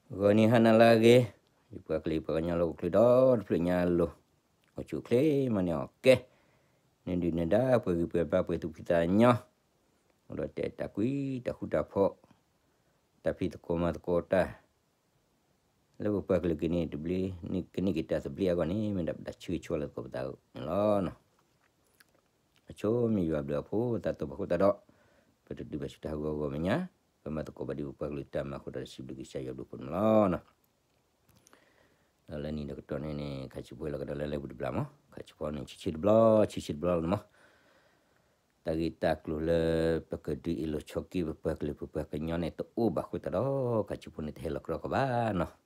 ဂီၤနံၤဟါနၤလၢအဂ့ၤ, ယပှၤကလုာ်ပှၤကညီလၢအိၣ်ချ့ဒီတဖျၢၣ်ညါအလိၤ, အိၣ်ဆူၣ်အိၣ်ချ့မၤန့ၢ်အီၣ်ကဲ, နဒုၣ်နဒါပှဲၤဂံၢ်ပှဲၤဘါပှဲၤသူၣ်ဖှံသးညီ, အိၣ်ဒီးတဲတၢ်ကွံတၢ်ဃူတၢ်ဖိး, တၢ်ဖံးသကိးမၤသကိးတၢ် လၢပပှၤကလုာ်ကန့ၢ်တဘျ့, ကန့ၢ်က့ၤတၢ်သဘျ့အဂီၢ်န့ၣ် မ့ၢ်ဒၣ်ပတၢ်ဆၢဂ့ၤဆၢဝါလၢသကိးပသးန့ၣ်လီၤ. အဆိမ့ၢ်ယွၤဘျုးအဖှိၣ်သးတိာ်ပှၤဃိသတးဒီး, ပတတုၤဘၣ်ဆူတၢ်ဟးဂီၤဂီၢ်မဲာ်ညါ, ပမၤသကိးဘၣ်ဒ်ပပှၤကလုာ်တၢ်မၤအဃိဒီး တစံးဘျုးကစၢ်ယွၤဘျုးဖှိၣ်န့ၣ်လီၤ. ဒီးလၢနံၤဒီးကတီၢ်န့ၣ်န့ၣ် ခါဆံဖိလီၤကဒီးလၢလဲၤပူၤတဘျီမး, ခါဆံဖိန့ၣ် ဆံဆံတဘျီ, ဆံဆံတဘျီလီၤန့ၣ်မး တၢ်ဂ့ၢ်တၢ်ကျိၤလၢပကဒုးအ့ၣ်လိာ်ဆိးက့ပပှၤကလုာ်ပပှၤကညီန့ၣ် တအိၣ်ဘၣ်ဃိသတးဒီး ခါဆံဖိန့ၣ်တဟဲလီၤကြီကီၢ်ဘၣ်နီၤ.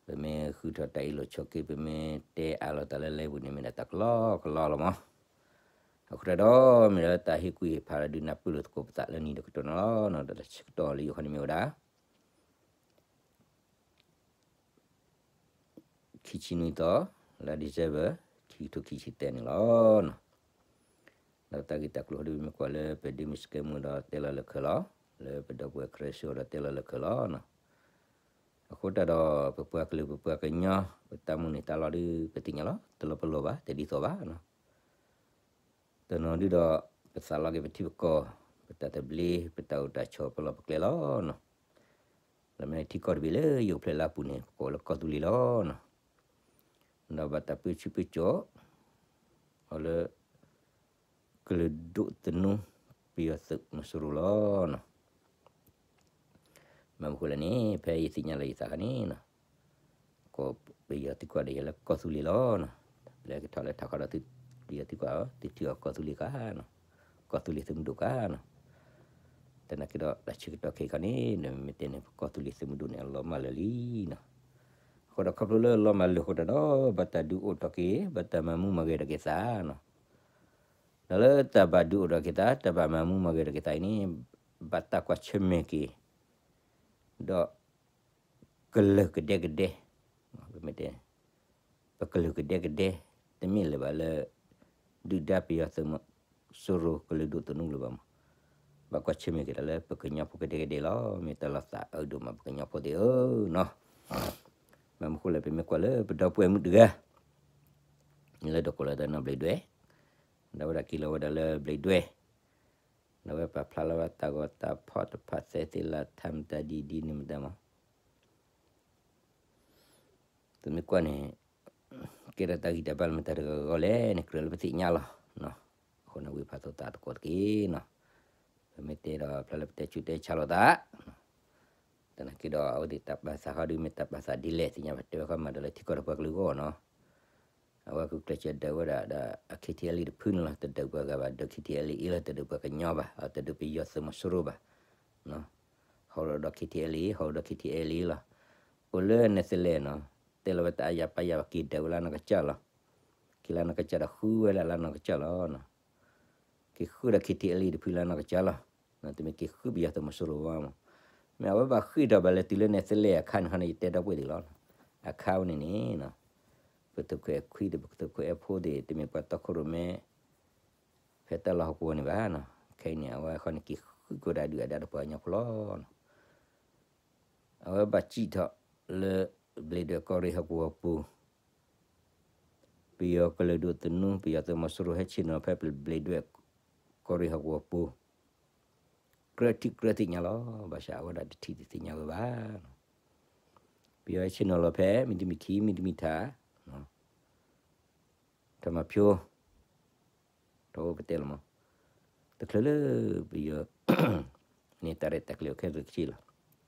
ပမ့ၢ်ဃုထီၣ်တၢ်အ့ၣ်လိာ်ဆိးက့ ပမ့ၢ်တဲအါလိာ်သးလၢလဲၤပူၤန့ၣ် မ့ၢ်ဒၣ်တၢ်ကလီကလီလီၤမး. အဃိသတးဒီး မ့ၢ်ဒၣ်တၢ်ဟ့ၣ်ကူၣ်ဟ့ၣ်ဖးဒီးဒုးနၢ်ပၢၢ်လိာ်သကိးပသးလၢနံၤဒီးကတီၢ်န့ၣ်လီၤ. ဒီးတၢ်ဆၢကတီၢ်လၢယိၤခီန့ၣ်မ့ၢ်ဝဲဒၣ် ခံဆံနွံသီ, လါ December, ခံကထိခံဆံသၢန့ၣ်လီၤ. ဒီးတၢ်ဂ့ၢ်တၢ်ကျိၤဟီဒုးမ့ၢ်ကွၢ်လၢပဒ့မုၢ်စကဲမူဒီးတဲလီၤလၢခၢၣ်လီၤ, လၢပဒီပုၢ်ဝဲၢ်ခရၢစိဒီးတဲလီၤလၢခၢၣ်လီၤ. အဃိသတးဒီး ပပှၤကလုာ်ပပှၤကညီ ပတၢ်မုၢ်န့ၢ်သးလီၤဒုးပသ့ၣ်ညါလီၤ, တလီၤပလိာ်ဘၣ်, တဒ်သိးဘၣ်နီၤ. တနီၤဒုးဒီး ပသးလီက့ၤပထံပကီၢ်, ပတၢ်သဘျ့, ပတၢ်အိၣ်တၢ်ဆိး ပလီၢ်ပကျဲလီၤနီၤ. လၢမ့ၢ်ထံကီၢ်တဘ့ၣ်လၢယအိၣ်ဖျဲၣ်လၢအပူၤန့ၣ် ပကိးလၢကီၢ်သူလ့ၤလီၤနီၤ. ဒီးဘၣ်တၢ်ပၢဆူၣ်ပၢစိး အီၤလၢ ကလုာ်ဒိၣ်သနူ ပယီၤသုးမီၤစိရိၤလီၤနီၤ. ဘၣ်မနုၤဃိလဲၣ်န့ၣ် ဖဲယသ့ၣ်ညါလၢယသးခါန့ၣ်နီၤ, ကိးပယီၤသံကွၢ်ဒီးယၤလၢကီၢ်သူလ့ၤလီၤနီၤ. ပျဲကထီၣ်လၢထးခီဒီး ပယီၤသံကွၢ်အီၤ သုထံၣ်အီၤကီၢ်သူလ့ၤခါနီၤ, ကီၢ်သူလ့ၤသုးမုၢ်ဒိၣ်ခါနီၤ. သနာ်က့ဒီး တၢ်ဆၢကတီၢ်ခဲအံၤခီန့ၣ် မ့ၢ်တဲန့ၣ် ပကီၢ်သူလ့ၤသုးမုၢ်ဒိၣ်န့ၣ် အလီၤမၢ်လၢာ်လံနီၤ. အဃိဒီးခီဖျိလၢအလီၤမၢ်လၢာ်အဃိတးဒီး ဘၣ်တၢ်ဒုးအိၣ်ထီၣ်က့ၤ, ဘၣ်တၢ်မၤမူမၤဂဲၤထီၣ်က့ၤသးနီၤ. ဒီးလၢတၢ်ဘၣ်ဒုးအိၣ်ထီၣ်က့ၤသး, တၢ်ဘၣ်မၤမူမၤဂဲၤထီၣ်က့ၤသးအံၤန့ၣ် ဘၣ်တၢ်ကွၢ်ဆၢၣ်မဲာ်က့ၤ ဒီး ကလုာ်ကဒဲကဒဲ, ပမ့ၢ်တဲ ပကလုာ်ကဒဲကဒဲ, တမ့ၢ်လၢၤဘၣ်လၢ ဒုၣ်ဒါပယီၤသုးမီၤစိရိၤကလုာ်ဒိၣ်သနူလၢၤဘၣ်မး. ဘၣ်ကွၢ်ဆၢၣ်မဲာ်က့ၤတၢ်လၢပကညီဖိကဒဲကဒဲလီၤ. မ့ၢ်တၢ်လီၤသးအုးဒိၣ်မးပကညီဖိသ့ၣ်ဧၢနီၤ. ဘၣ်မနုၤဃိလဲၣ် ပမ့ၢ်ကွၢ်လၢပဒီပုၢ်ဝဲၢ်မုၣ်တဂၤ လၢဒီးကိးလီၤသးနီၢ်ဘျံးဒွဲၣ်, ဒီးဝဲဒၣ်က့ၤလီၤဝဲဒၣ်လၢဘျံးဒွဲၣ်, ဒီးဝဲပာ်ဖျါလီၤဝဲတၢ်ဂီၤတၢ်ဖီၣ်တဖၣ်သဲသ့ၣ်လၢထါမတၤဒ်ဒ်န့ၣ်မတၤမး တမ့ၢ်ကွၢ်န့ၣ် ကဲထီၣ်တၢ်ဂံၢ်တၢ်ဘါလၢမတၤတဂၤဂီၢ်လဲၣ်န့ၣ် ကြၢးလၢပသ့ၣ်ညါလီၤ. အဃိန့ၣ် ဝံဖးသိသးသကိးတက့ၢ်နီၤ. ပမ့ၢ်တဲဒီးဖျါလၢပတဲဆူးတဲဆါလိာ်သး, သနာ်က့ဒီး အဝဲသ့ၣ်တၢ်ပာ်သးဃီဒုးမ့ၢ်တၢ်ပာ်သးဒ်လဲၣ်သ့ၣ်ညါဘၣ် တဲဝဲဃီမၤဒီးလၢထံကီၢ်ဒီးပှၤကလုာ်အဂီၢ်နီၤ. အဝဲကကျဲးစၢးဒုးဝဲဒၣ်ဒီး အ ခ့ထံအဲလ်အ့ တဖုန့ၣ်လီၤ. တဒုးပှၤဂၤဘၣ် ဒုး ခ့ထံအဲလ်အ့ လီၤ, တဒုးပှၤကညီဘၣ်, တဒုးပယီၤသုးမီၤစိရိၤဘၣ်. ဟီၣ်ဒီး ခ့ထံအဲလ်အ့, ဟီၣ်ဒီး ခ့ထံအဲလ်အ့ လီၤ. အိၣ်လၢနဲသလ့ၣ်နီၤ, တဲလီၤဝဲတၢ်အါယၤပာ်ယၤဘၣ် က့ၤဒုးဝဲလၢနီၢ်ကစၢ်လီၤ. က့ၤလၢနီၢ်ကစၢ်ဒီးဃုဝဲဒၣ်လၢနီၢ်ကစၢ်လီၤ. က့ၤဃုဒီး ခ့ထံအဲလ်အ့ တဖုလၢနီၢ်ကစၢ်လီၤ. တမ့ၢ်က့ၤဃုပယီၤသုးမီၤစိရိၤဘၣ်မး. မ့ၢ်အဝဲဘၣ်ဃ့ၢ်ထီၣ်ဘၣ်လၢတုၤလၢနဲသလ့ၣ်အခါန့ၣ်ခီန့ၣ် ယတဲဒီပုၢ်ဝဲၢ်သ့ၣ်လီၤ. အခါဝဲန့ၣ်န့ၣ် ပသုးခိၣ်အဲၣ်ခွံဒီး ပသုးခိၣ်အဲၣ်ဖိသ့ၣ် တမ့ၢ်ပှၤတီခိၣ်ရိၣ်မဲ ဖဲတၢ်လီၢ်ဟီၣ်ကဝီၤန့ၣ်ဘၣ်နီၤ. ခဲအံၤန့ၣ် အဝဲခီန့ၣ်က့ၤဃုကီးဒၣ်ဒုၣ်အဒါဒီးပှၤကညီဖိလီၤ. အဝဲဘၣ်စံၣ်ထီၣ်လၢ ဘျံးဒွဲၣ်ကီၢ်ရ့ၣ်ဟီၣ်ကဝီၤပူၤ, ပယီၤကလုာ်ဒိၣ်သနူ ပယီၤသုးမီၤစိရိၤဟဲဆ့ၣ်နီၤဖဲဘျံးဒွဲၣ်ကီၢ်ရ့ၣ်ဟီၣ်ကဝီၤပူၤ, ကြၢးထံၣ်ကြၢးသ့ၣ်ညါလီၤ. ဘၣ်ဆၣ်အဝဲဒၣ်တထံၣ်တသ့ၣ်ညါဝဲဘၣ်. ပယီၤဟဲဆ့ၣ်နီၤလီၤဖဲ မံၤတမံၤခံ မံၤတမံၤထး ထီၣ်မၤဖၠိ ထီၣ်အိၣ်ပတဲလီၤမး, တချုးလၢပယီၤန့ၣ် တၢ်ရဲၣ်တၢ်ကျဲၤအိၣ်ခဲလၢာ်ခဲဆ့လီၤ. အဝဲသ့ၣ်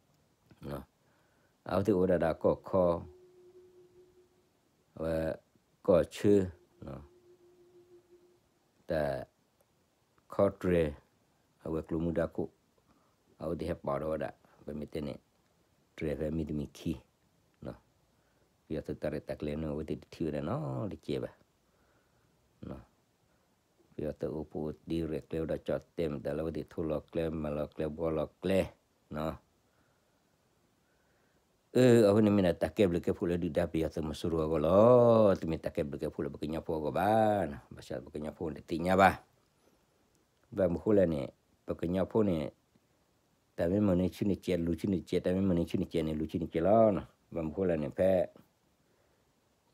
အိၣ်ဝဲဒၣ်ဒီးကီၢ်ခီ, အဝဲ ကီၢ်ဆၢ, တၢ်ခီတြဲၤ အဝဲကျိမူဒါခိၣ်, အဝဲသ့ၣ်ဟဲပာ်ဒီးဝဲဒၣ် ပမ့ၢ်တဲန့ၣ် တြဲၤဖဲမံၤတမံၤခံ ပယီၤသုးတၢ်ရဲၣ်တၢ်ကျဲၤန့ၣ် အဝဲသ့ၣ်တထံၣ်ဝဲဒၣ်နီတစဲးဘၣ်. ပယီၤသုးအိၣ်ဖှိၣ်အိၣ်တ့ရဲၣ်ကျဲၤဝဲဒီးကၠီၣ်တဲာ်မတၤလၢအဝဲသ့ၣ်ထိလီၤကျဲ မၤလီၤကျဲ ဘှီလီၤကျဲ အၢ အဝဲန့ၣ်မ့ၢ်ဒၣ်တၢ်ကဲဘျုးကဲဖှိၣ်လၢဒုၣ်ဒါပယီၤသုးမီၤစိရိၤအဂီၢ်လီၤ. တမ့ၢ်တၢ်ကဲဘျုးကဲဖှိၣ်လၢပကညီဖိအဂီၢ်ဘၣ်. ဘၣ်ဆၣ်ပကညီဖိတသ့ၣ်ညါဘၣ်. ဘၣ်မနုၤဃိလဲၣ်န့ၣ် ပကညီဖိန့ၣ် တၢ်မ့ၢ်မုာ်န့ၣ်ဆူန့ၣ်ကဲး လူၤဆူန့ၣ်ကဲး, တၢ်မ့ၢ်မုာ်န့ၣ်ဆူန့ၣ်ကဲးန့ၣ် လူၤဆူန့ၣ်ကဲးလီၤနီၤ. ဘၣ်မနုၤဃိလဲၣ်န့ၣ် ဖဲ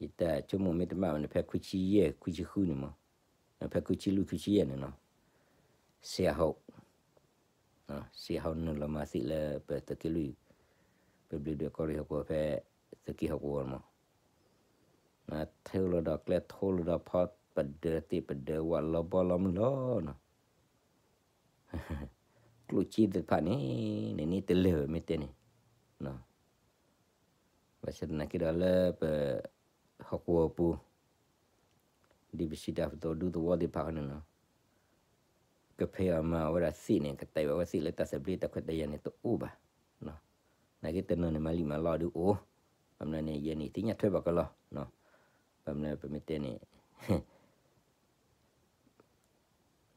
ယတၢ်ဆိကမိၣ်မ့ၢ်တမးဘၣ်န့ၣ် ဖဲခွံဆံယဲၢ် ခွံဆံဃုန့ၣ်မး, ဖဲခွံဆံလွံၢ် ခွံဆံယဲၢ်န့ၣ်နီၤ, စံးဟီၣ် စံးဟီၣ်နုာ်လီၤမၤသံၣ်လၢပသုးက့လွံၢ်, ပဘျံးဒွဲၣ်ကီၢ်ရ့ၣ်ဟီၣ်ကဝီၤဖဲ သုးက့ဟီၣ်ကဝီၤမး, ထိလီၤဒီးကျဲ ထိလီၤဒီးဖီ ပဒၢးသ့ၣ်ပဒၢးဝၣ်လီၤဘီလီၤမုၢ်လီၤနီၤ. ကျိၣ်စ့သ့ၣ်တဖၣ်န့ၣ် န့ၣ်န့ၣ်တလၢာ်ဝဲမ့ၢ်တဲန့ၣ်, ဘၣ်ဆၣ်သနာ်က့ဒီးလၢပ ဟီၣ်ကဝီၤပူၤ ဒ်ပစံးတၢ်ပသးဒူသဝီသ့ၣ်တဖၣ်ဃီန့ၣ်နီၤ, ကဖံးအီၣ်မၤအီၣ်ဝဲဒၣ်သ့ၣ်န့ၣ် ကတဲာ်ဝဲသ့ၣ်လၢတၢ်သဘျ့တၢ်ခွဲးတၢ်ယာ်န့ၣ်တအိၣ်ဘၣ်. နာ်က့တနီၤန့ၣ် မၤလံာ်မၤလီအီၤဒုးအိၣ်, ဘၣ်မနုၤန့ၣ် ယဲန့ၣ် သ့ၣ်ညါထွဲဘၣ်ကလီၤ, ဘၣ်မနုၤပမ့ၢ်တဲန့ၣ်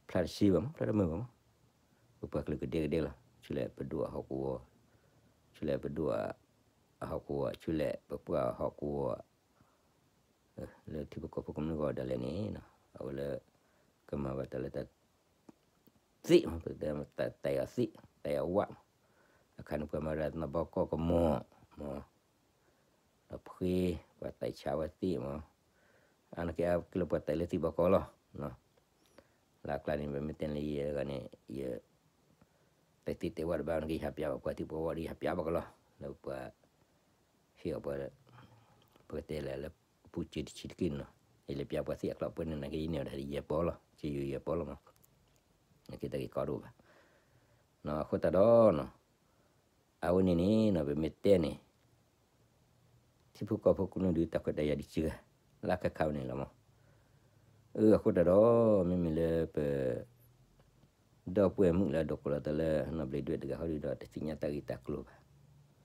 ဖျါတစ့ဘၣ်မး ဖျါတမုာ်ဘၣ်မး, ပပှၤကလုာ်ကဒဲကဒဲလီၤ, ဆူလဲၣ်ပဒိၣ်အဟီၣ်ကဝီၤ, ဆူလဲၣ်ပဒိၣ်အဟီၣ်ကဝီၤ, ဆူလဲၣ်ပပှၤဟီၣ်ကဝီၤ လၢထံဖိကီၢ်ဖိကမျၢၢ်ဂီၢ်ဒၣ်လဲာ်န့ၣ်, အဝဲလၢ ကမၤဘၣ်တၢ်လၢတၢ်သ့ၣ်မး, ပတဲတဲအီၤသ့ၣ်, တဲအီၤဝၣ်မး, အခါန့ၣ်ပှၤမၤဒၣ်သနာ်ဘီကီၢ်ကမီၤမး, ဒီးဖှ့ ပှၤတဲဆါဝဲသ့ၣ်မး, အါန့ၣ်က့အါက့လၢပှၤတဲလၢသ့ၣ်ဘီကီၢ်လီၤ. လၢအကျါန့ၣ် ပမ့ၢ်တဲလၢယဲဂၤန့ၣ် ယ တဲသ့ၣ်တဲဝၣ်တဘၣ်န့ၣ်က့ ယဟးပျးဘၣ်ပှၤထံဖိကီၢ်ဖိဒီး ယဟးပျးဘၣ်ကလီၤ, လၢပှၤ ဟ့ၣ်အီၤပှၤ ပကတဲလဲၣ်လၢ ပူၤစ့တဆံးတက့ၢ်န့ၣ်နီၤ, ယလဲၤပျးပှၤသ့ၣ်အကျိၤပှဲၤန့ၣ် နာ်က့ယန့ၢ်ဝဲဒၣ်ယဲၢ်ပီလီၤ, ကယိယဲၢ်ပီလီၤမး, နာ်က့တၢ်ဂ့ၢ်ကီဒိၣ်ဘၣ်, အဃိသတးဒီးနီၤ, အဝဲန့ၣ်န့ၣ်နီၤ ပမ့ၢ်တဲန့ၣ် ထံဖိကီၢ်ဖိကမျၢၢ်ဒုးတၢ်ခွဲးတၢ်ယာ်ဒံးစှၤ လၢခဲခါဝဲန့ၣ်လီၤမး, အဃိသတးဒီး မ့မ့ၢ်လၢပ ဒီပုၢ်ဝဲၢ်မုၣ်လၢအဒိးကလီတၢ်လၢနီၢ်ဘျံးဒွဲၣ်တဂၤဃီဒီး တသ့ၣ်ညါတၢ်ဂ့ၢ်တၢ်ကျိၤဘၣ်, တသ့ၣ်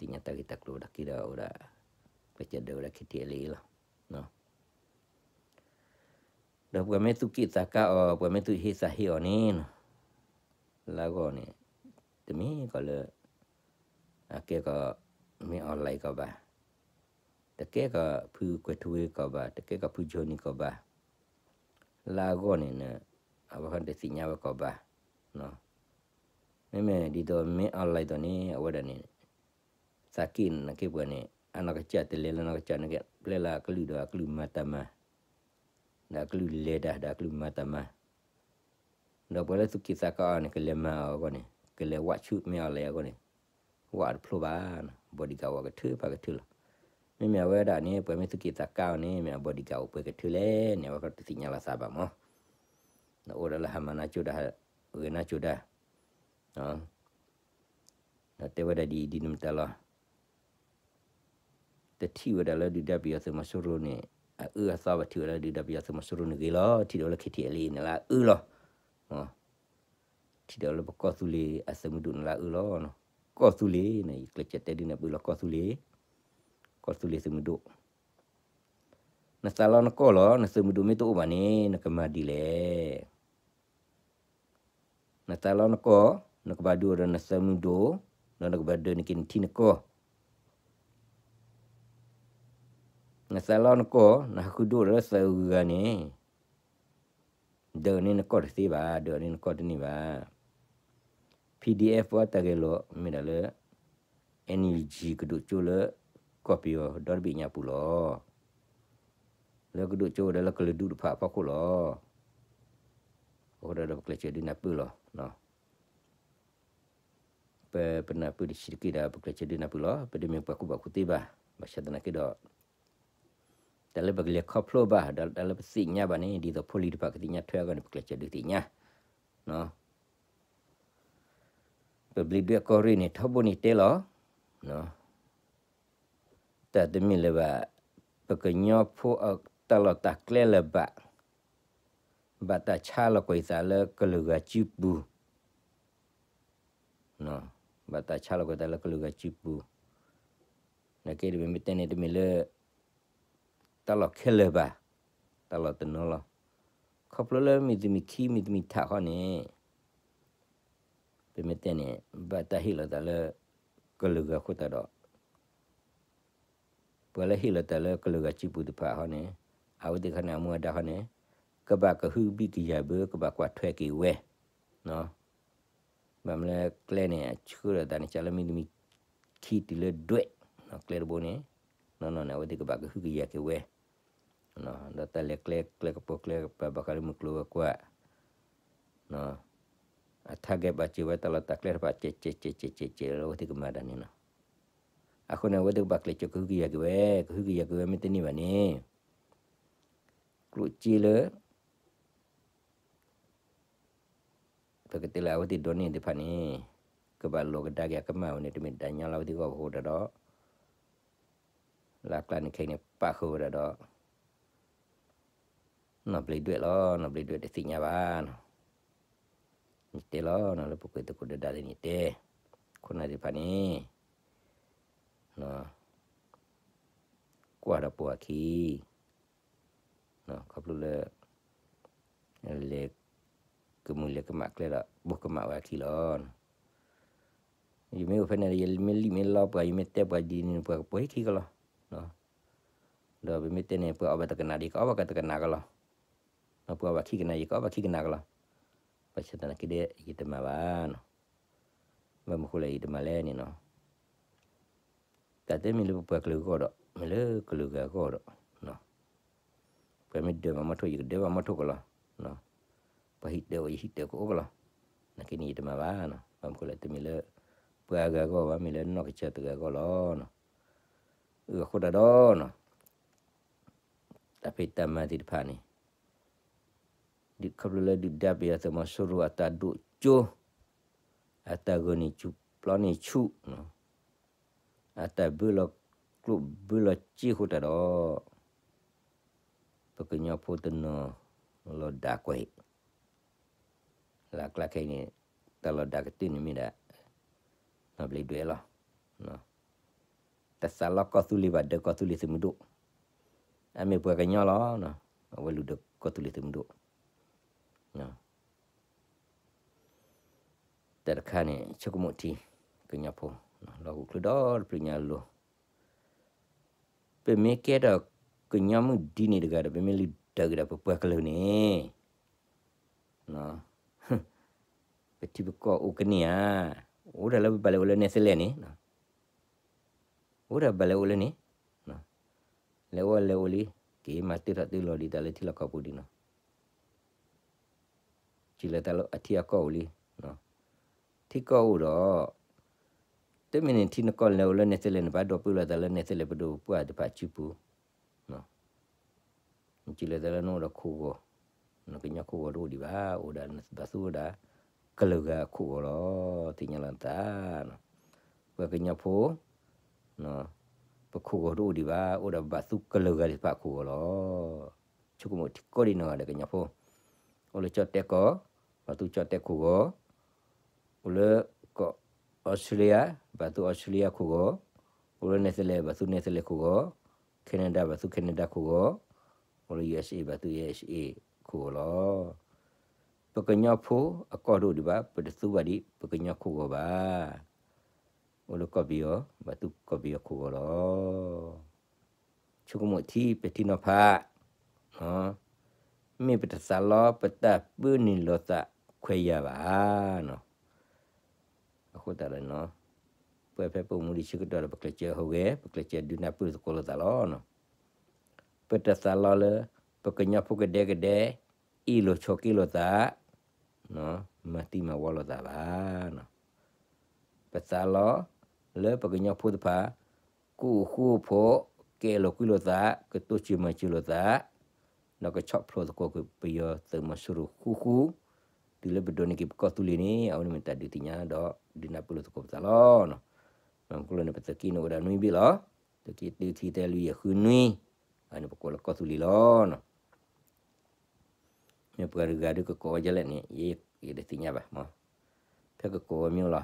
ညါတၢ်ဂ့ၢ်တၢ်ကျိၤဒီးက့ၤဒီးအဝဲဒၣ် ကျဲးစၢးဒၢးဝဲဒၣ် ခံထံၣ်အလံအံၤလီၤ. ဒီးပှၤမ့ၢ်သူၣ်က့ၣ်သးကါအီၤ ပှၤမ့ၢ်သူၣ်ဟ့သးဟ့အီၤန့ၣ်နီၤ, လၢအဂီၢ်န့ၣ် တမ့ၢ်ကီးလၢ အကဲကီး မ့ၢ် online ကီးဘၣ်, တကဲကီးဖုကွဲၤထူဝ့ကီးဘၣ်, တကဲကီးဖုကၠိနံၤကီးဘၣ်, လၢအဂီၢ်န့ၣ် အဝဲဃီတသ့ၣ်ညါဝဲကီးဘၣ်, မ့မ့ၢ်ဒ်သိးမ့ၢ် online သိးန့ၣ် အဝဲဒၣ်န့ၣ် သးက့ၣ်နာ်က့ပှၤန့ၣ် အနီၢ်ကစၢ်တလဲၤလၢနီၢ်ကစၢ်န့ၣ်က့ ပျဲလၢအကလုၢ်ဒီးအကလုၢ်မၤတၢ်မၤ ဒီးအကလုၢ်လဲၤတၢ် ဒီးအကလုၢ်မၤတၢ်မၤ, ဒီးပှၤလၢသူၣ်က့ၣ်သးကါအီၤန့ၣ် ကလဲၤမၤအီၤအဂီၢ်န့ၣ် ကလဲၤဝးဆူၣ်မ့ၢ် online အဂီၢ်န့ၣ် ဝးတဖျိဘၣ်, bodyguard ဝးကထုးဖးကထုးလီၤ. မ့မ့ၢ်အဝဲဒၣ်န့ၣ် ပှၤမ့ၢ်သူၣ်က့ၣ်သးကါအီၤန့ၣ် မ့ၢ်အ bodyguard အိၣ်ပှဲၤကထုးလဲၣ်န့ၣ် အဝဲကတသ့ၣ်ညါလီၤသးဘၣ်မး, ဒီးအိၣ်ဒီးလၢဟးမၤနၢ်ကၠိတၢ် ဂဲၤနၢ်ကၠိတၢ် ဒီးတဲဝဲဒၣ်ဒ်အံၤဒ်န့ၣ်မတၤလီၤ. တထံၣ်ဝဲဒၣ်လၢဒုၣ်ဒါပယီၤသုးမီၤစိရိၤန့ၣ် အအၢအသီဘၣ်, ထံၣ်ဝဲဒၣ်လၢဒုၣ်ဒါပယီၤသုးမီၤစိရိၤန့ၣ်ဂ့ၤလီၤ, ထံၣ်ဒီးလၢ KTLA န့ၣ်လၢအအၢလီၤ. ထံၣ်ဒီးလၢပကီၢ်သူလ့ၤအသုးမုၢ်ဒိၣ်န့ၣ်လၢအအၢလီၤ. ကီၢ်သူလ့ၤန့ၣ် ယကျဲးစၢးတဲဒုးနၢ်ပၢၢ်လီၤ ကီၢ်သူလ့ၤ, ကီၢ်သူလ့ၤသုးမုၢ်ဒိၣ်, နသးလီနကီၢ်လီၤ, နသုးမုၢ်ဒိၣ်မ့ၢ်တအိၣ်ဘၣ်န့ၣ် နကမၤဒ်လဲၣ်. နသးလီနကီၢ်, နကဘၣ်ဒုးအိၣ်ဒီးနသုးမုၢ်ဒိၣ်, ဒီးနကဘၣ်ဒုးနက့ၤနထံနကီၢ်. နသးလီနကီၢ်, နဟးဃုဒုးအိၣ်ဒီးလၢသုးဂုၤဂၤန့ၣ်, ဒုးန့ၢ်နကီၢ်တသ့ဘၣ်, ဒုးန့ၢ်နကီၢ်တန့ၢ်ဘၣ်. PDF ပှၤတၢ်ဂဲၤလိာ်မ့ၢ်ဒၣ်လၢ NUG ကဒိၣ်ကၠိလၢ ကီၢ်ပယီၤဒီတဘ့ၣ်ညါပူၤလီၤ. လၢကဒိၣ်ကၠိဝဲဒၣ်လၢကလုာ်ဒူၣ်တဖၣ်အဖီခိၣ်လီၤ. အဃိဒီးပကျဲးစၢးဒုးနၢ်ပၢၢ်လီၤ. ပ ပနၢ်ပၢၢ်တဆံးတက့ၢ်ဒီး ပကျဲးစၢးဒုးနၢ်ပၢၢ်လီၤ. ပတမ့ၢ်ပှၤကူၣ်ဘၣ်ကူၣ်သ့ဘၣ်. ဘၣ်ဆၣ်သနာ်က့ဒီး တၢ်လၢပကလဲၤခီဖျိဘၣ် ဒီးတၢ်လၢပသ့ၣ်ညါဘၣ်န့ၣ် ဒ်သိးဖိလံၤတဖၣ်ကသ့ၣ်ညါထွဲအဂီၢ်န့ၣ် ပကျဲးစၢးဒုးသ့ၣ်ညါ ပဘျံးဒွဲၣ်ကီၢ်ရ့ၣ်န့ၣ် ထီဘိန့ၣ်တဲလီၤ. တၢ်တမ့ၢ်လၢၤဘၣ် ပကညီဖိအတၢ်လီၢ်တၢ်ကျဲလၢၤဘၣ်, ဘၣ်တၢ်ဆါလီၤကွံာ်သးလၢကလုာ်ဂၤစုပူၤ, ဘၣ်တၢ်ဆါလီၤကွံာ်သးလၢကလုာ်ဂၤစုပူၤ, နာ်က့တမ့ၢ်မ့ၢ်တဲန့ၣ် တမ့ၢ်လၢ တၢ်လီၢ်ခဲလၢာ်ဘၣ်, တၢ်လီၢ်တနီၤလီၤ. ခီဖျိလၢမ့ၢ်တမံၤခံမ့ၢ်တမံၤထးဃီန့ၣ် ပမ့ၢ်တဲန့ၣ် ဘၣ်တၢ်ဟ့ၣ်လီၤသးလၢ ကလုာ်ဂၤအဃိသတးဒီး ပှၤလၢဟ့ၣ်လီၤသးလၢကလုာ်ဂၤစုပူၤတဖၣ်ဃီန့ၣ် အဝဲသ့ၣ်ခီန့ၣ် အမူအဒါဃီန့ၣ် ကဘၣ်ကဟုကယာ်ဘျၢ ကဘၣ်ကွၢ်ထွဲက့ၤဝဲ, ဘၣ်မနုၤလဲၣ်ကျဲန့ၣ် အဆှၢဒီးတၢ်န့ၣ် ကလၢမံၤတမံၤခံတုၤလၢဒွဲၣ်, ကျဲတဘိန့ၣ်, နီၢ်နီၢ်န့ၣ် အဝဲသ့ၣ်ကဘၣ်ကဟုကယာ်က့ၤဝဲ, ဒီးတၢ်လဲၤကျဲကျဲကပိာ်ကျဲကပၤဘၣ်ဃးလၢမုၢ်ကျိၤဝဲၤကွာ်, အ target ဘၣ်စၢၤဝဲတၢ်လီၢ်တၢ်ကျဲတဖၣ် ကဲးကဲးကဲးကဲးကဲးလၢအဝဲသ့ၣ်ကမၤတၢ်န့ၣ်နီၤ, အဃိန့ၣ် အဝဲသ့ၣ်ကဘၣ်ကျဲးစၢးကဟုကယာ်က့ၤဝဲ, ကဟုကယာ်က့ၤဝဲမ့ၢ်တန့ၢ်ဘၣ်န့ၣ်, ကျိၣ်စ့လၢ ပကတဲလၢအဝဲသ့ၣ်ဒိးန့ၢ်သ့ၣ်တဖၣ်န့ၣ်, ကဘၣ်လီၤကဒါက့ၤအကမၣ်ဝဲန့ၣ် တမ့ၢ်တၢ်ညီလၢအဝဲသ့ၣ်ဂီၢ်အဃိတၢ်ဒီး, လၢအကျါန့ၣ်ခဲအံၤန့ၣ် ပာ်ဃုာ်ဝဲဒၣ်ဒီး နီၢ်ဘျံးဒွဲၣ်လီၤ, နီၢ်ဘျံးဒွဲၣ်တသ့ၣ်ညါဘၣ်နီၤ, ယတဲလီၤနီၤ လၢပကွဲးသကိးဒၣ်ဒၣ်သ့ၣ်န့ၣ်တဲ, ခိၣ်နၢ်သ့ၣ်တဖၣ်န့ၣ် ကွၢ်ဒီးပိာ်အခံ, ခီဖျိလၢ လဲၤကမုာ်လဲၤကမၣ်ကျဲဒီး ပိာ်ကမၣ်ဝဲအခံလီၤ. ယမ့ၢ်အိၣ်ဖဲန့ၣ် ယမ့ၢ်လံၣ်မ့ၢ်လီပှၤ ယမ့ၢ်တဲပှၤဒ်န့ၣ် ပှၤကပိာ်ဟံၣ်ခံကလီၤ. ဒီးပမ့ၢ်တဲန့ၣ် ပှၤအီၣ်ဘၣ်တကနၣ်ဒံး ကအီၣ်ဘၣ်ကတကနၣ်ကလီၤ. ပှၤအီၣ်ဘၣ်ခံကနၣ် ယကအီၣ်ဘၣ်ခံကနၣ်ကလီၤ. ဘၣ်ဆၣ်သနာ်က့ဒီး ယတမၤဘၣ်နီၤ. ဘၣ်မနုၤဃိလဲၣ် ယတမၤလဲၣ်န့ၣ်နီၤ. တၢ်တမ့ၢ်လၢပပှၤကလုာ်အဂီၢ်ဒီး မ့ၢ်လၢကလုာ်ဂၤအဂီၢ်ဒီး, ပှၤမ့ၢ်ဒၢးဘၣ်မီထိၣ် ယကဒၢးဘၣ်မီထိၣ်ကလီၤ. ပှၤဟံးတၢၤအိၣ် ယဟံးတၢၤကအိၣ်ကလီၤ. နာ်က့န့ၣ်ယတမၤဘၣ်နီၤ. ဘၣ်မနုၤဃိလဲၣ် တမ့ၢ်လၢပှၤအဂၤအဂီၢ်ဘၣ် မ့ၢ်လၢနီၢ်ကစၢ်တဂၤအဂီၢ်လီၤ. အဃိတၢ်ဒီးနီၤ တၢ်ဖံးတၢ်မၤသ့ၣ်တဖၣ်န့ၣ် ဒ်ခီဖျိလၢဒုၣ်ဒါပယီၤသုးမီၤစိရိၤအတၢ်ဒိၣ်ကၠိ, အတၢ်ဂၢၢ်န့ၢ်ဆူၣ်ပျီန့ၢ်ဆူၣ်, အတၢ်ဘၢလီၤကျိၣ်ဘၢလီၤစ့အဃိတၢ်ဒီး ပကညီဖိတနီၤလီၤဒၣ်ကွဲး လၢအကျါခဲအံၤန့ၣ် တၢ်လီၤဒၣ်ကတၢၢ်န့ၣ်မ့ၢ်ဒၣ် နီၢ်ဘျံးဒွဲၣ်လီၤ. တသးလီကီၢ်သူလ့ၤဘၣ် ဒၢးကီၢ်သူလ့ၤသုးမုၢ်ဒိၣ်, အမ့ၢ်ပှၤကညီလီၤ. အဝဲလူၤဒၢးကီၢ်သူလ့ၤသုးမုၢ်ဒိၣ်. တၢ်တခါန့ၣ် ဆိကမိၣ်ထံ ကညီဖိ လီၤဂာ်ချုးဒီတဖျၢၣ်ညါအလိၤ, ပမ့ၢ်ကဲထီၣ်ကညီမုၣ်ဒ်န့ၣ်တဂၤဒီး ပမ့ၢ်လုၢ်ဒၢးက့ၤဒီးပပှၤကလုာ်န့ၣ် ပထံပကီၢ်အိၣ်ကန့ၢ်ဧါ, အိၣ်ဒၣ်လၢပဘၣ်လဲၤအိၣ်လၢနဲသလ့န့ၣ်, အိၣ်ဒၣ်ဘၣ်လဲၤအိၣ်လၢန့ၣ်, လဲၤအိၣ်လဲၤအိၣ်လံ, က့ၤမၤတ့ထီၣ်တ့လီၤဒံးတၢ်လၢထံလီၢ်ကီၢ်ပူၤဒံးနီၤ. စံးလၢတၢ်လၢအထံအကီၢ်အိၣ်လံ, ထံကီၢ်အိၣ်ဒီး တမ့ၢ်န့ၣ်ထံနကီၢ်လဲၤအိၣ်လၢနဲသလ့န့ၣ် ဘၣ်ဒိးပၢလီၤသးလၢနဲသလ့ပဒိၣ်ပပှၢ်သ့ၣ်တဖၣ်စုပူၤ စံးလၢတၢ်လၢနအိၣ်ဒီးခိၣ်ဂီၤ, နကညီခိၣ်ဂီၤတအိၣ်ဒံးဘၣ်, အိၣ်ဒၣ်ဘၣ်သူဝဲဒၣ် ကလုာ်ဂၤအခိၣ်ဂီၤလီၤ. သ့ၣ်ညါလီၤနသး, ပှၤကညီဖိ ပခိၣ်ဂီၤတအိၣ်ဒံးဘၣ်, အိၣ်ဒၣ်ဘၣ်သူကလုာ်ဂၤသ့ၣ်တဖၣ်အခိၣ်ဂီၤလီၤ. ဆိကမိၣ်ထံကီၢ်ဒ်နီၢ်ဂၤဒီးကညီဖိ, အိၣ်လၢကၠီၣ်တဲၣ်ကီၢ်, ဘၣ်သူကၠီၣ်တဲၣ်ခိၣ်ဂီၤ, အိၣ်လၢကီၢ်အီစထြ့လယါ, ဘၣ်သူအီစထြ့လယါခိၣ်ဂီၤ, အိၣ်လၢနဲသလ့ ဘၣ်သူနဲသလ့ခိၣ်ဂီၤ, Canada ဘၣ်သူ Canada ခိၣ်ဂီၤ, အိၣ်လၢ USA ဘၣ်သူ USA ခိၣ်ဂီၤလီၤ. ပကညီဖိအကီၢ်တအိၣ်ဒံးဘၣ်, ပတသူဘၣ်ဒံးပကညီခိၣ်ဂီၤဘၣ်. အိၣ်လၢကီၢ်ပယီၤ, ဘၣ်သူကီၢ်ပယီၤခိၣ်ဂီၤလီၤ. ဆိကမိၣ်ထံပထံနီၤဖး, မ့ၢ်ပတသးလီပတၢ်ပၢနုာ်လီၤသးခွဲးယာ်ဘၣ်နီၤ. အဃိသတးဒီး ပဝဲဖဲပအိၣ်မူဒံးဆၢကတီၢ်ဒီး ပကျဲးစၢးဟူးဂဲၤ, ပကျဲးစၢးဒုးနၢ်ပၢၢ်သကိးလိာ်သးလီၤ. ပတသးလီလၢ ပကညီဖိကဒဲကဒဲ အ့ၣ်လိာ်ဆိးက့လိာ်သး, မၤသံမၤဝီလိာ်သးဘၣ်. ပသးလီလၢပကညီဖိတဖၣ် ကအိၣ်ဃူအိၣ်ဖိး, ကအဲၣ်လိာ်ကွံလိာ်သး, ကတိစၢၤမၤစၢၤလိာ်သး, ဒီးကဆီၣ်ဖျိးသကိးက့ၤပယီၤသုးမီၤစိရိၤဃူဃူ, တုၤလၢပဒိးန့ၢ်က့ၤပကီၢ်သူလ့ၤန့ၣ် အဝဲန့ၣ်မ့ၢ်တၢ်ဒုးသ့ၣ်ညါဒီး ဒုးနၢ်ပၢၢ်လိာ်သကိးပသးလီၤ. မ့ၢ်မနုၤဃိလဲၣ်န့ၣ် ပသုးက့န့ၣ်အိၣ်ဒၣ်နွံဘ့ၣ်လီၤ. သုးက့တၢ ခံ သၢ လွံၢ် ယဲၢ် ဃု နွံ, အန့ၣ်ပကိးလၢကီၢ်သူလ့ၤလီၤ. မ့ၢ်ပှၤတဂၤဒီးကကိးဝဲဒ်လဲၣ်န့ၣ် ယတသ့ၣ်ညါဘၣ်မး, ဖဲကကိးဝဲမ့ၢ်လီ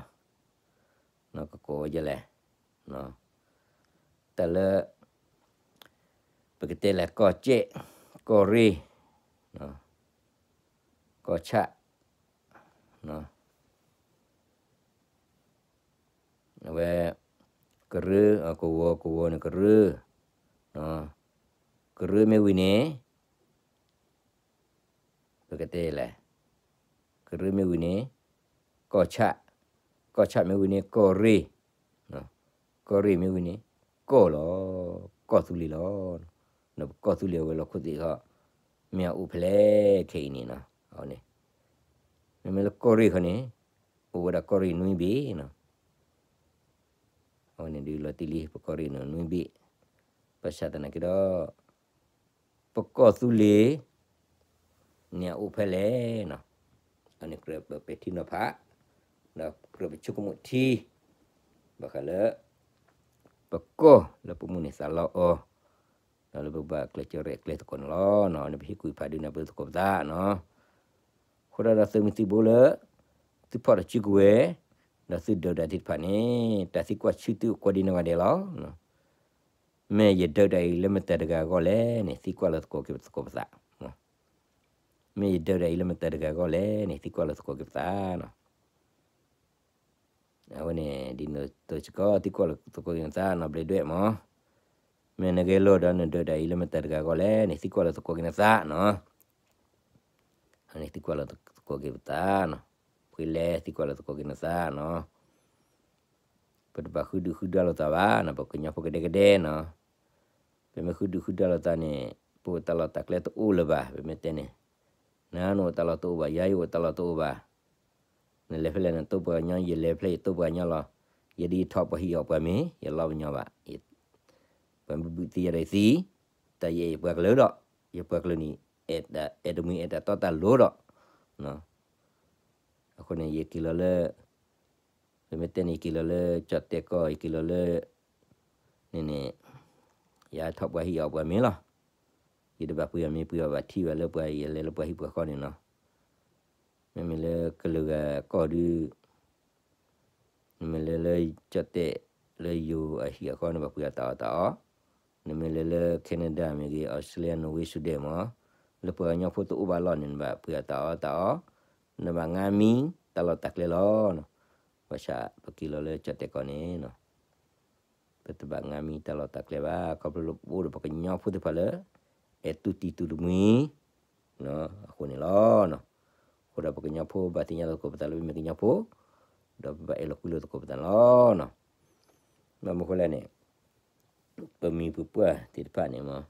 ၤ, ကကိးဝဲဒ်လဲၣ်, တၢ်လၢ ပကတဲလဲၣ် ကီၢ်ကၠဲၣ်, ကီၢ်ရ့ၣ်, ကီၢ်ဆၣ်, အဝဲ ကရၢ, ကဝီၤ, ကဝီၤန့ၣ်ကရၢ, ကရၢမ့ၢ်ဝံၤန့ၣ် ပကတဲလဲၣ်, ကရၢမ့ၢ်ဝံၤန့ၣ် ကီၢ်ဆၣ်, ကီၢ်ဆၣ်မ့ၢ်ဝံၤန့ၣ် ကီၢ်ရ့ၣ်, ကီၢ်ရ့ၣ်မ့ၢ်ဝံၤန့ၣ် ကီၢ်လီၤ, ကီၢ်သူလ့ၤလီၤ. ဒီးပကီၢ်သူလ့ၤအဝဲၤလီၢ်ခိၣ်သ့ၣ်ခီ မ့ၢ်အအိၣ်ဖဲလဲၣ်ခဲအံၤန့ၣ်နီၤ, အဝဲန့ၣ် မ့မ့ၢ်လၢကီၢ်ရ့ၣ်ခီန့ၣ် အိၣ်ဝဲဒၣ်ကီၢ်ရ့ၣ်နွံဘ့ၣ်နီၤ. အဝဲန့ၣ်ဒုးလီၤတံၢ်လံ ပကီၢ်ရ့ၣ်န့ၣ်နွံဘ့ၣ်, ဘၣ်ဆၣ်သနာ်က့ဒီး ပကီၢ်သူလ့ၤန့ၣ်အအိၣ်ဖဲလဲၣ်နီၤ. အန့ၣ်ကြၢးပပဲာ်ထံနီၤဖး, ဒီးကြၢးပဆိကမိၣ်ထံ ဘၣ်ဃးလၢ ပကီၢ်လၢပမိၣ်န့ၢ်သးလီအီၤ, ဒီးလၢပဘၣ်ကျဲးစၢးရဲၣ်ကျဲၤသကိးန့ၣ်လီၤ. အန့ၣ်ပဟ့ၣ်ကူၣ်ဖးဒုးနၢ်ပၢၢ်သကိးပသးနီၤ. အဃိဒၣ်ဒီးသုးမုၢ်သံၣ်ဘိလၢ သုဖီၣ်တစုကဝဲၤ, ဒီးသုဒုးဒၣ်သ့ၣ်တဖၣ်န့ၣ် တၢ်သံကွၢ်ဆူသုအိၣ်ကိးဒံးနီၢ်ဂၤဒဲးလီၤ. မ့ၢ်ယဒုးဒၣ်အံၤလၢမတၤတဂၤအဂီၢ်လဲၣ်န့ၣ် သံကွၢ်လၢသကိးက့ၤသကိးပသး. မ့ၢ်ယဒုးဒၣ်အံၤလၢမတၤတဂၤအဂီၢ်လဲၣ်န့ၣ် သံကွၢ်လၢသကိးက့ၤပသးနီၤ. အဝဲန့ၣ် ဒ်သိးစ့ၢ်ကီး သံကွၢ်လၢသကိးက့ၤနသးနီၤ ဘျ့းဒွဲၣ်မး. မ့ၢ်နဂဲၤလိာ်ဒီးနဒုးဒၣ်အံၤလၢမတၤတဂၤအဂီၢ်လဲၣ်န့ၣ် သံကွၢ်လၢသကိးက့ၤနသးနီၤ. အန့ၣ်သံကွၢ်လၢသကိးက့ၤပသးနီၤ. ဖှ့လဲသံကွၢ်လၢသကိးက့ၤနသးနီၤ. ပတဘၣ်ဃုဒုၣ်ဃုဒါလိာ်သးဘၣ်နီၤ, ပကညီဖိကဒဲကဒဲနီၤ. ပမ့ၢ်ဃုဒုၣ်ဃုဒါလိာ်သးန့ၣ် ပအိၣ်တၢ်လီၢ်တၢ်ကျဲတအိၣ်လၢၤဘၣ်, ပမ့ၢ်တဲန့ၣ်, နၤနအိၣ်တၢ်လီၢ်တအိၣ်ဘၣ်, ယၤယအိၣ်တၢ်လီၢ်တအိၣ်ဘၣ်. နလဲၤဖဲလဲၣ်နတိၢ်ပှၤကညီ, ယလဲၤဖဲလဲၣ်ယတိၢ်ပှၤကညီလီၤ. ယဒ်ယထီၣ်ပှၤဟံၣ်အီၣ်ပှၤမ့ၤ, ယလီပညီဘၣ်. ပှၤမ့ၢ်ဘုးသံယၤဒီးယသံ, တၢ်ယအဲၣ်ယပှၤကလုာ်ဒီး, ယပှၤကလုာ်န့ၣ်, အဲၣ်တမံၤအဲၣ်တၢ်တီတၢ်လိၤဒီး, အဃိန့ၣ် ယက့ၤလီၤလၢ ပမ့ၢ်တဲန့ၣ် ယက့ၤလီၤလၢကၠီၣ်တဲၣ်ကီၢ်, ယက့ၤလီၤလၢ န့ၣ်န့ၣ် ယထီၣ်ပှၤဟံၣ်အီၣ်ပှၤမ့ၤလီၤ. ယတဘၣ်ပှ့ၤအီၣ်မ့ၤပှ့ၤအီၣ်ဘၣ်ထံဘၣ်လၢပှၤ ယလဲၤလၢပှၤဟံၣ်ပှၤဃီန့ၣ်နီၤ. မ့မ့ၢ်လၢကလုာ်ဂၤကီၢ်ဒုး နမ့ၢ်လဲၤလၢကၠီၣ်တဲၣ် လၢယိၤအဟံၣ်အဃီန့ၣ် ဘၣ်ပှ့ၤအီၣ်တၢ်အီၣ်တၢ်အီ, နမ့ၢ်လဲၤလၢ Canada မ့ၢ်ဂ့ၤ, Australia, Norway, Sweden မး, လၢပှၤကညီဖိတအိၣ်ဘၣ်လီၢ်န့ၣ် နဘၣ်ပှ့ၤအီၣ်တၢ်အီၣ်တၢ်အီ, နဘၣ်ငါမံတၢ်လီၢ်တၢ်ကျဲလီၤ. ဘၣ်ဆၣ်ပက့ၤလီၤလၢကၠီၣ်တဲၣ်ကီၢ်န့ၣ် ပတဘၣ်ငါမံတၢ်လီၢ်တၢ်ကျဲဘၣ်, ခီဖျိလၢပအိၣ်ဒီးပှၤကညီဖိသ့ၣ်တဖၣ်လၢ အဲၣ်တူၢ်တံၤတူၢ်တမှံၤ အဃိန့ၣ်လီၤ. အဃိဒီးပှၤကညီဖိဘၣ်သ့ၣ်ညါလီၤသကိးပသးလၢပမ့ၢ်ကညီဖိ, ဒီးပဘၣ်အဲၣ်လီၤကွံလိာ်သကိးပသးန့ၣ်လီၤ. ဘၣ်မနုၤဃိလဲၣ်န့ၣ် ပမိၢ်ပပၢ်သ့ၣ်တဖၣ်န့ၣ်မး,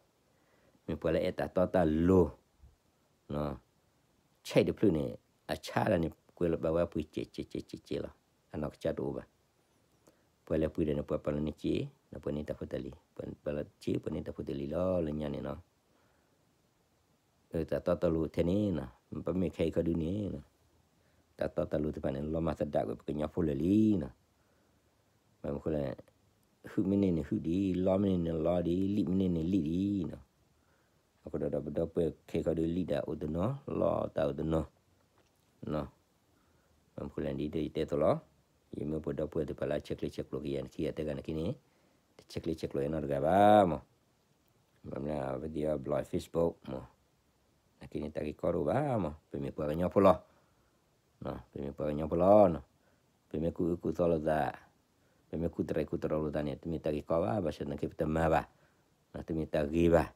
မ့ၢ်ပှၤလၢအဲၣ်တၢ်တီတၢ်လိၤ, ဆဲးတဖျၢၣ်န့ၣ် အဆါတၢ်န့ၣ် ကွဲးလီၤဘၣ်ဝဲပှ့ၤစဲးစဲးစဲးစဲးစဲးလီၤ. အနီၢ်ကစၢ်တအိၣ်ဘၣ်. ပှၤလၢပှ့ၤဒီးန့ၣ် ပှၤပာ်လီၤန့ၢ်စ့, ဒီးပှၤန့ၢ်တၢ်ဖိတၢ်လံၤ, ပှၤပာ်လီၤစ့ ပှၤန့ၢ်တၢ်ဖိတၢ်လံၤလီၤ လၢညါန့ၣ်နီၤ. တၢ်တီတၢ်လိၤထဲန့ၣ်နီၤ, ပမ့ၢ်ခဲအံၤခီဒုန့ၣ်, တၢ်တီတၢ်လိၤသ့ၣ်တဖၣ်န့ၣ် လီၤမၢ်သဒၣ်ကွံာ်ပှၤကညီဖိလၢာ်လံနီၤ. ဘၣ်မနုၤဃိလဲၣ်, ဟုၣ်မ့ၢ်န့ၢ်န့ၣ်ဟုၣ်ဒံး, လီမ့ၢ်န့ၢ်န့ၣ်လီဒံး, လံၣ်မ့ၢ်န့ၢ်န့ၣ်လံၣ်ဒံးနီၤ. အဃိဒီး ပဒီပုၢ်ဝဲၢ်ခဲအံၤခီဒုလံၣ်ဒၣ်အိၣ်တနီၤ, လီတၢ်အိၣ်တနီၤ. ဘၣ်မနုၤဃိလဲၣ် ဒ်ယတဲအသိးလီၤ. ယမ့ၢ်ပဒီပုၢ်ဝဲၢ်သ့ၣ်တဖၣ်လၢအဆဲးကျိးဆဲးကျိးက့ၤယၤန့ၣ် ခံဂၤသၢဂၤန့ၣ်က့န့ၣ်, တဆဲးကျိးဆဲးကျိးနီတဂၤဘၣ်မး. ဘၣ်မနုၤ ပသ့ၣ်အီၤဘျီ Facebook မး, နာ်က့န့ၣ် တၢ်ဂ့ၢ်ကီတအိၣ်ဘၣ်မး, ပမ့ၢ်ပှၤကညီဖိလီၤ. ပမ့ၢ်ပှၤကညီဖိလီၤ. ပမ့ၢ်ကူၣ်အၢကူၣ်သီလိာ်သး, ပမ့ၢ်ကူၣ်တရံးကူၣ်တရီလိာ်သးန့ၣ် တမ့ၢ်တၢ်ဂ့ၢ်ကီဘၣ်, ဘၣ်ဆၣ်သနာ်က့ပတမၤဘၣ်, တမ့ၢ်တၢ်ဂ့ၤဘၣ်.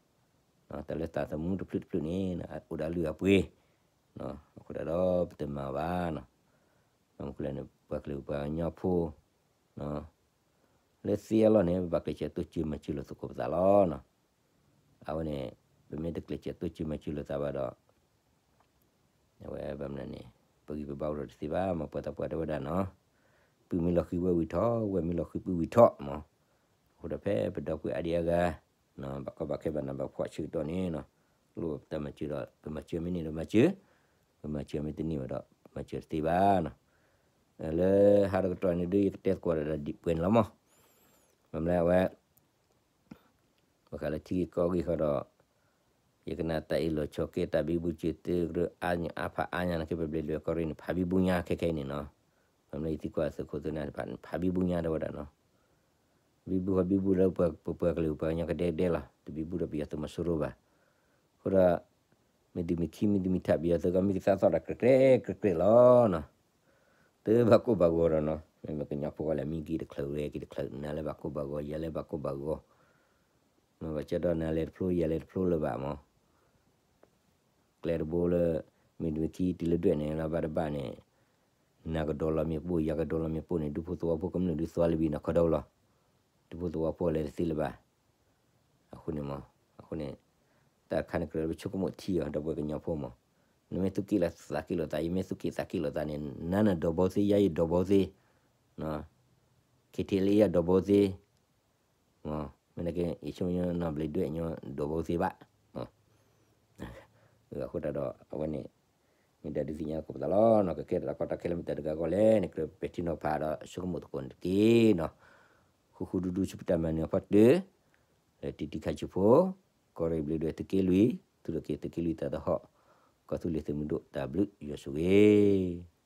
တၢ်လၢသးသမူတဖျၢၣ်တဖျၢၣ်န့ၣ် အိၣ်ဒီးအလုၢ်အပှ့ၤ, အဃိဒီးပတမၤဘၣ်နီၤ. ဘၣ်မနုၤဃိလဲၣ်န့ၣ် ပှၤကလုာ်ပှၤကညီဖိ လၢသ့အလီၢ်န့ၣ် ပဘၣ်ကျဲးစၢးတိစၢၤမၤစၢၤလိာ်သကိးပသးလီၤနီၤ. အဝဲန့ၣ် ပမ့ၢ်တကျဲးစၢးတိစၢၤမၤစၢၤလိာ်သးဘၣ်ဒီး အဝဲဘၣ်မနုၤန့ၣ် ပဂံၢ်ပဘါအိၣ်ဒီးတသ့ဘၣ်, မ်ပှၤသးပှၢ်တဲဝဲဒၣ်နီၤ, ပုၢ်မ့ၢ်လီၤဃံၤဝဲၢ်ဝံၤထီၣ်, ဝဲၢ်မ့ၢ်လီၤဃံၤပုၢ်ဝံၤထီၣ်မး. အဃိဒီးဖဲပဒီပုၢ်ဝဲၢ်အါဒံအါဂၤ ဘၣ်ကီဘၣ်ခဲဘၣ်နးဘၣ်ဖှီၣ်ဆၢကတီၢ်န့ၣ်နီၤ, လိၣ်ဘၣ်ပတၢ်မၤစၢၤဒီး ပမၤစၢၤမ့ၢ်န့ၢ်ဒီးမၤစၢၤ, ပမၤစၢၤမ့ၢ်တန့ၢ်ဘၣ်ဒီး မၤစၢၤတသ့ဘၣ်နီၤ. လၢဟါတကတီၢ်န့ၣ်ဒုး ယကတဲသကိးဒီးဒ်ပှဲၤန့ၣ်လီၤမး. ဘၣ်မနုၤလဲၣ် အဝဲ ဘၣ်ဃးလၢထံဂ့ၢ်ကီၢ်ဂ့ၢ်ဃီဒီး ယကနၣ်တၢ်အ့ၣ်လိာ်ဆိးက့ တၢ်ဘံဘူစၢၤသုးကရၢအါညါအါဖးအါညါနာ်က့ ပဘျ့ဒွဲၣ်ကီၢ်ရ့ၣ်န့ၣ် ဖးဘံဘူညါခဲခဲအံၤန့ၣ်နီၤ. ဘၣ်မနုၤလၢယသံကွၢ်သုးခိၣ်သုးနၢ်တဖၣ်န့ၣ် ဖးဘံဘူညါတဲဝဲဒၣ်နီၤ. ဘံဘူဃီဘံဘူလၢပပှၤကလုာ်ပှၤကညီကဒဲကဒဲလီၤ. တဘံဘူဒီးပယီၤသုးမီၤစိရိၤဘၣ်. အဃိဒီး မ့ၢ်ဒုးမ့ၢ်ခံမ့ၢ်ဒုးမ့ၢ်ထး ပယီၤသုးကီၢ်မ့ၢ်ကသးသီၣ်တၢ်ကြဲးကြဲးကြဲးကြဲးလီၤနီၤ. တဘၣ်ကိၢ်ဘၣ်ဂီၤဒီးနီၤ, မ့မ့ၢ်ကညီဖိဃီလဲၣ် မ့ၢ်က့ၤတချုးရဲၣ်က့ၤတချုး နၤလၢဘၣ်ကိၢ်ဘၣ်ဂီၤ ယၤလၢဘၣ်ကိၢ်ဘၣ်ဂီၤ, မ့ၢ်ဘၣ်ကၢဒီးနၤလဲၤတဖျိ ယၤလဲၤတဖျိလၢၤဘၣ်မး. ကျဲတဘိလၢ မ့ၢ်ဒုးမ့ၢ်ခံတုၤလၢဒွဲၣ်န့ၣ် လီၤဘၣ်တဘၣ်န့ၣ် နၤကဒိးလီၤမ့ၣ်ပိၢ် ယၤကဒိးလီၤမ့ၣ်ပိၢ်န့ၣ် ဒူဖိသဝီဖိကမျၢၢ်ဒုးသွါလၢဘံၣ်နီၢ်ခီဒီးလီၤ. ဒူဖိသဝီဖိလဲၤတသ့လၢၤဘၣ်. အဃိန့ၣ်မ့ၢ် အဃိန့ၣ် တၢ်တခါန့ၣ်ကြၢးပဆိကမိၣ်ထံအီၤ ဒီပုၢ်ဝဲၢ်ကညီဖိမ့ၢ် နမ့ၢ်သူၣ်က့ၣ်လီၤသးက့ၣ်လိာ်သး ယမ့ၢ်သူၣ်က့ၣ်သးက့ၣ်လိာ်သးန့ၣ် နၤနဒီးဘီသ့ ယၤယဒီးဘီသ့ KTLA ယၤဒီးဘီသ့ မ့ၢ်နက့ ယဆိကမိၣ်ညီနဘျ့းဒွဲၣ်ညီဒီးဘီသ့ဘၣ်. အဃိတၢ်ဒီးအဝဲန့ၣ် မ့ၢ်ဒၣ်ဒုးသ့ၣ်ညါကီးပသးလီၤနီၤ ကကဲထီၣ်တၢ်ကီတၢ်ခဲလၢမတၤတဂၤအဂီၢ်လဲၣ်န့ၣ် ကြၢးပဲာ်ထံနီၤဖးဒီးဆိကမိၣ်သကိးန့ၣ်တက့ၢ်နီၤ. ဃူဃူဒူဒူဆူပတၢ်မၤနၢၤအဖီတၢၢ် လၢတံၤတံၤခါဆူဖိ ကီၢ်ရ့ၣ်ဘျ့းဒွဲၣ်သုးက့လွံၢ် သူၣ်ထီၣ်က့ၤသုးက့လွံၢ်သးသဟီၣ် ကီၢ်သူလ့ၤသုးမုၢ်ဒိၣ်တၢ်ဘျုးယွၤဆိၣ်ဂ့ၤ